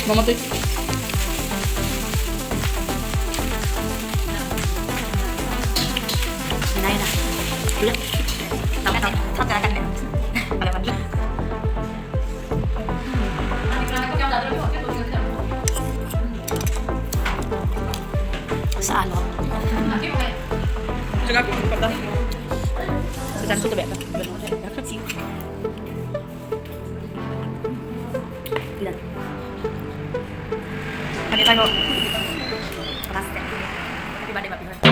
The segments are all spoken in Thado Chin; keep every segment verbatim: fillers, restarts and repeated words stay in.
Mama tui. Nai na. Udah. Tam tam. Tam tam. Pada pada. Sa ano? Sila ko pata. Sa tanto to ba? Ilan? Happy birthday, Papi.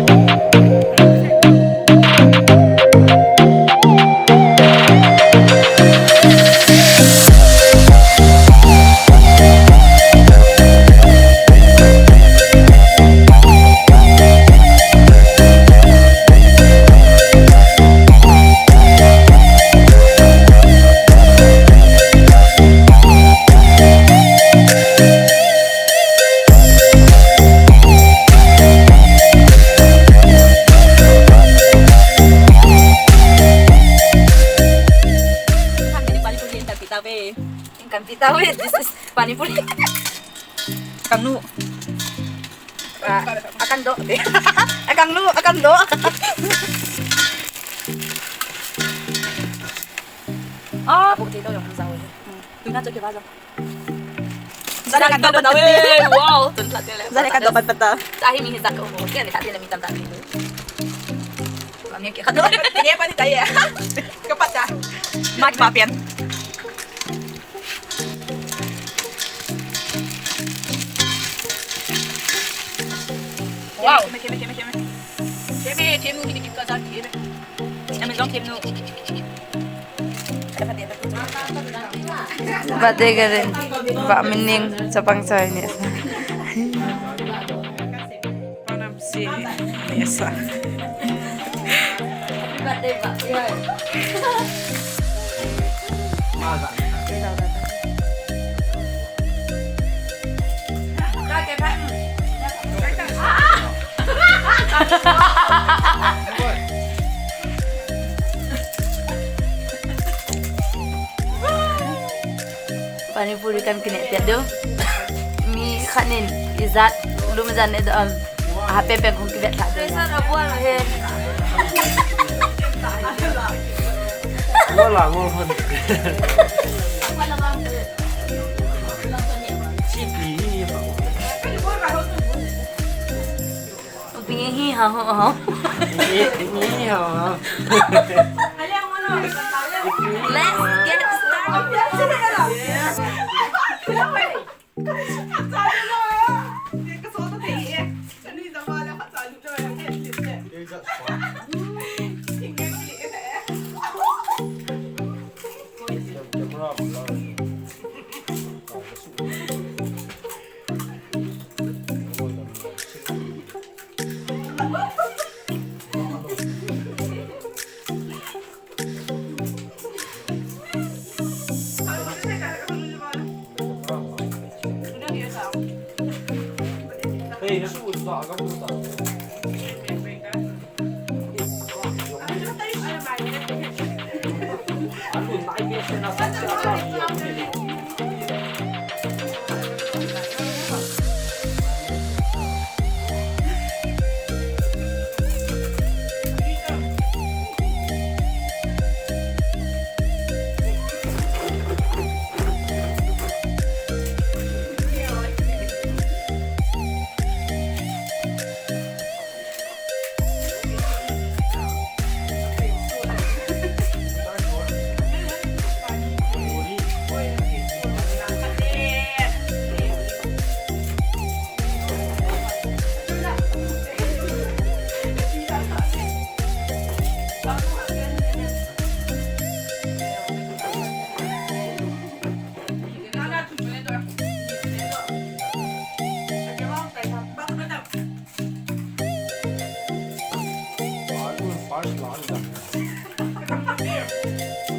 Kan pita we. Kan pita we. This is pani puri. Kangnu. Ah, akan do. Akan lu, akan do. Ah, bu ti do yong sa we. Tui na cho ke ba lo. Zale kan do pata. Wow, tun plat le. Zale kan do pata. Tahi mi hi zat ko. Ke le ka ti le mi tam ta mi. Mami ke ka do. Ni pa ni ta ye. Ka pata. Mak ma pian. Wow. Keme, keme, keme, keme. Keme, keme, keme, keme, keme. Keme, keme, keme. Birthday keren, ba mining chapang chai ni. Panam si ni sa. Birthday ba. Pani puri kan kine tia do. Mi khanin ijat lum jan ne do am. Aha, pen pen kong kivet tha. Sa na buan he. Ngol la, ngol hon. Chipi ni pa. Bi hi ha ho ho. Bi hi ha ho. Let's get started.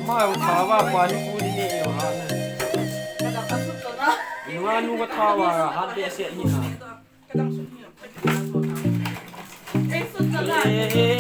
Ma, khava pani puri ne e ha. Nunga nu ka thawa hat de se ni na. Eh, eh, eh.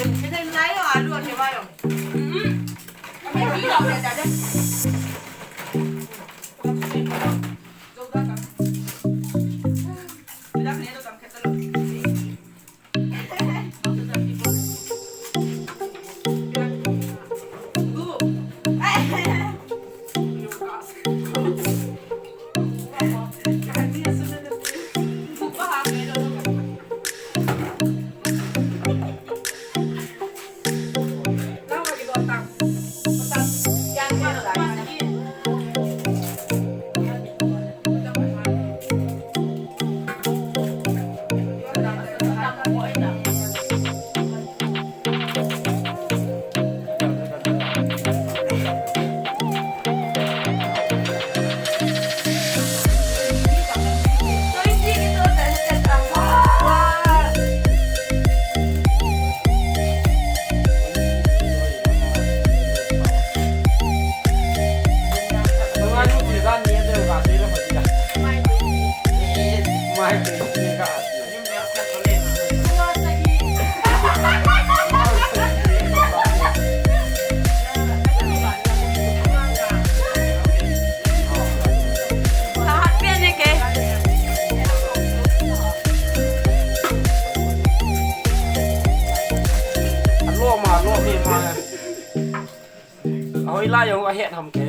Ayong ahet ham ke.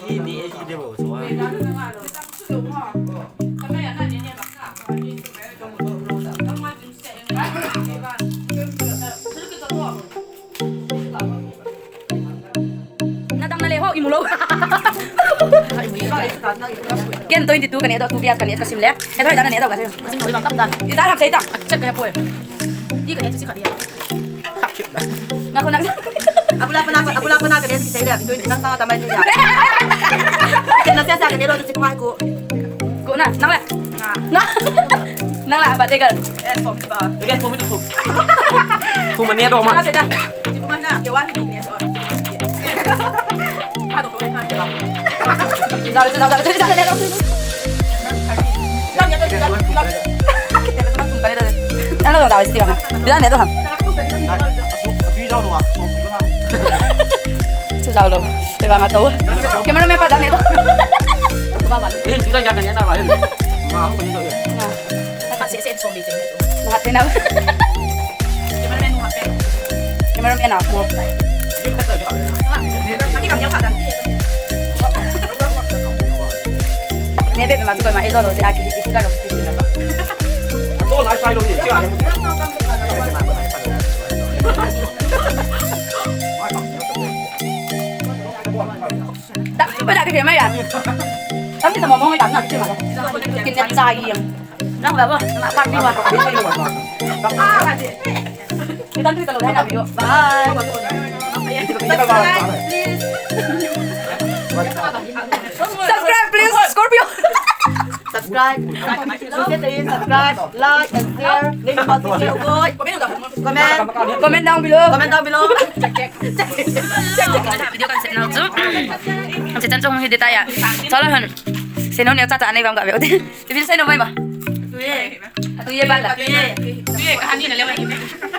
Ni ni e ki de bo so. Nadang na le ho, imu lou. Ken twenty-two ka neh doh, two years ka neh ka sim le. He thoi da na neh doh ka sim. Ita ham sei ta. Check ka poi. Di ka neh si ka dia. Na ko na. Abula pana, abula pana ka neh si sei le. Twenty nang sa ta mai sei ya. Ken na sia sia ka neh doh si ko mai ko. Ko na, nang le. Na. Nang la, ba te girl. Again for me to cook. Khu ma neh doh ma. Nang sei ta. Di ko na, ke wan ni neh doh. Camera man pa dang neh doh. Camera man na mo. Nebe ma tu ma e lo lo se aki ki ka lo. Tak, pada ke mai ya. Kami sama mo mai tak na ke mai. Kin ya chai yang. Nang ba ba, na pa ni ba. Kita tu kita lo na video. Bye. Subscribe, please. Subscribe, please. Scorpio. Subscribe. Subscribe, like and share. Comment. Comment down below. Comment down below. Video kan set nau chu. Kan set chan chung hi deta ya. Chala han. Seno ne cha cha nei bam ga ve. Ivil seno mai ba. Tu ye. Tu ye ba la. Tu ye. Tu ye ka hani na le mai.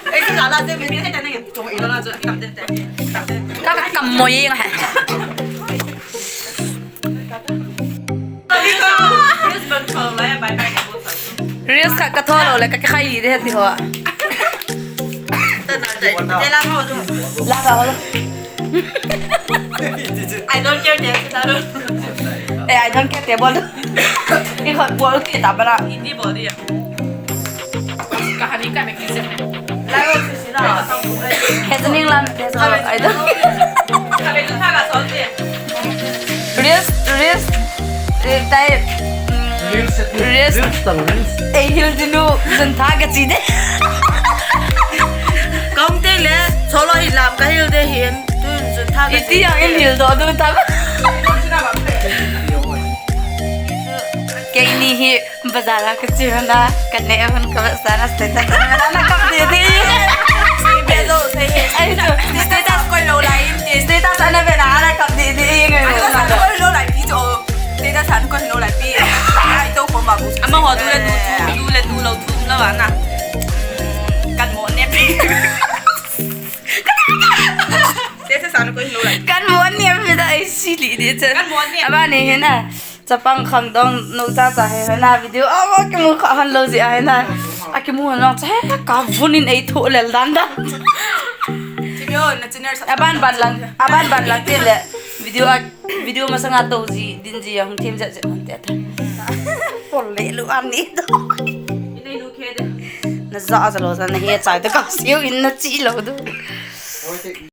Ei, ka la se mi te te ne. Chung i lo na chu kam te te. Ka ka kam mo ye nga. Reels khat ka tho lou le ka khai li de ti ho. La ka ho. I don't care te ta lo. Eh, I don't care te bol. I ho bol ke ta bala. Hindi bol diya. Kahani ka me kise. He ning lam te so I don't. Reels, reels, eh, tai, mm, reels, reels tang reels. Eh, hil dinu, sun tha ka chi de. Kong te le, solo hi lam ka hil de hin, tun sun tha ka chi. Iti yang in hil do du tam. Keini hi. Bazar a ka che hon a, ka neh hon ka vetsahna status ana vena, na kap didi. Ai chu, status koi lou lai, status ana vena, ana kap didi ngai. Status ana koi lou lai pi chu. Status ana koi lou lai pi. Ai to ko ma bu. Amaho tu le tu, tu le tu lou tu la va na. Kan mo ne pi. Status ana koi lou lai. Kan mo ne pi da ai sili di che. Kan mo ne. Aba ne he na. Chapang khangdong nu cha cha he na video a kimu kha hon lou jeh a he na. A kimu hon lou cha he ka vun in ei thu lel dan dan. Aban ban lang, aban ban lang te le video a, video masanga to ji din ji a hung them jeh jeh hon te ta. Pol le lu an ni to. Na ja ja lou ja na he chai to ka siu in na chi lou du.